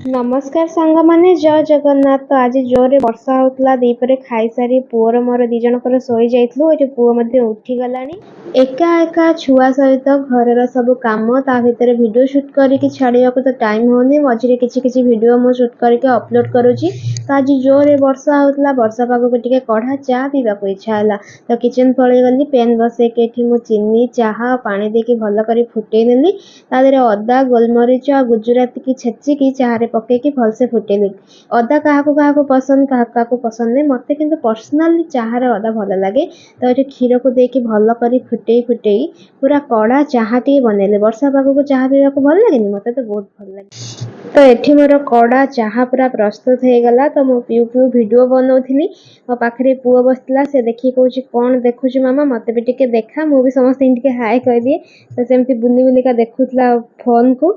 ନମସ୍କାର ସାଙ୍ଗମାନେ, ଜୟ ଜଗନ୍ନାଥ। ତ ଆଜି ଜୋରରେ ବର୍ଷା ହେଉଥିଲା। ଦ୍ୱିପହରେ ଖାଇସାରି ପୁଅର ମୋର ଦୁଇ ଜଣଙ୍କର ଶୋଇଯାଇଥିଲୁ। ଏଠି ପୁଅ ମଧ୍ୟ ଉଠିଗଲାଣି। ଏକା ଏକା ଛୁଆ ସହିତ ଘରର ସବୁ କାମ, ତା ଭିତରେ ଭିଡ଼ିଓ ସୁଟ୍ କରିକି ଛାଡ଼ିବାକୁ ତ ଟାଇମ୍ ହେଉନି। ମଝିରେ କିଛି କିଛି ଭିଡ଼ିଓ ମୁଁ ସୁଟ୍ କରିକି ଅପଲୋଡ଼ କରୁଛି। ତ ଆଜି ଜୋରରେ ବର୍ଷା ହେଉଥିଲା। ବର୍ଷା ପାଗକୁ ଟିକେ କଢ଼ା ଚା ପିଇବାକୁ ଇଚ୍ଛା ହେଲା, ତ କିଚେନ୍ ପଳେଇଗଲି। ପେନ୍ ବସେଇକି ଏଠି ମୁଁ ଚିନି, ଚାହା, ପାଣି ଦେଇକି ଭଲ କରି ଫୁଟେଇ ନେଲି। ତା ଦେହରେ ଅଦା, ଗୋଲମରିଚ ଆଉ ଗୁଜୁରାତିକି ଛେଚିକି ଚାହାରେ ପକେଇକି ଭଲସେ ଫୁଟେଇଲି। ଅଦା କାହାକୁ କାହାକୁ ପସନ୍ଦ, କାହାକୁ କାହାକୁ ପସନ୍ଦ ନାହିଁ। ମୋତେ କିନ୍ତୁ ପର୍ସନାଲି ଚାହାରେ ଅଦା ଭଲ ଲାଗେ। ତ ଏଠି କ୍ଷୀରକୁ ଦେଇକି ଭଲ କରି ଫୁଟେଇ ଫୁଟେଇ ପୁରା କଡ଼ା ଚାହାଟିଏ ବନେଇଲି। ବର୍ଷା ପାଗକୁ ଚାହା ପିଇବାକୁ ଭଲ ଲାଗେନି? ମୋତେ ତ ବହୁତ ଭଲ ଲାଗେ। ତ ଏଠି ମୋର କଡ଼ା ଚାହା ପୁରା ପ୍ରସ୍ତୁତ ହେଇଗଲା। ତ ମୁଁ ପିଉ ପିଉ ଭିଡ଼ିଓ ବନଉଥିଲି। ମୋ ପାଖରେ ପୁଅ ବସିଥିଲା। ସେ ଦେଖିକି କହୁଛି, "କ'ଣ ଦେଖୁଛୁ ମାମା? ମୋତେ ବି ଟିକେ ଦେଖା।" ମୁଁ ବି ସମସ୍ତଙ୍କୁ ଟିକେ ହାଏ କହିଦିଏ। ତ ସେମିତି ବୁଲି ବୁଲିକା ଦେଖୁଥିଲା ଫୋନ୍କୁ।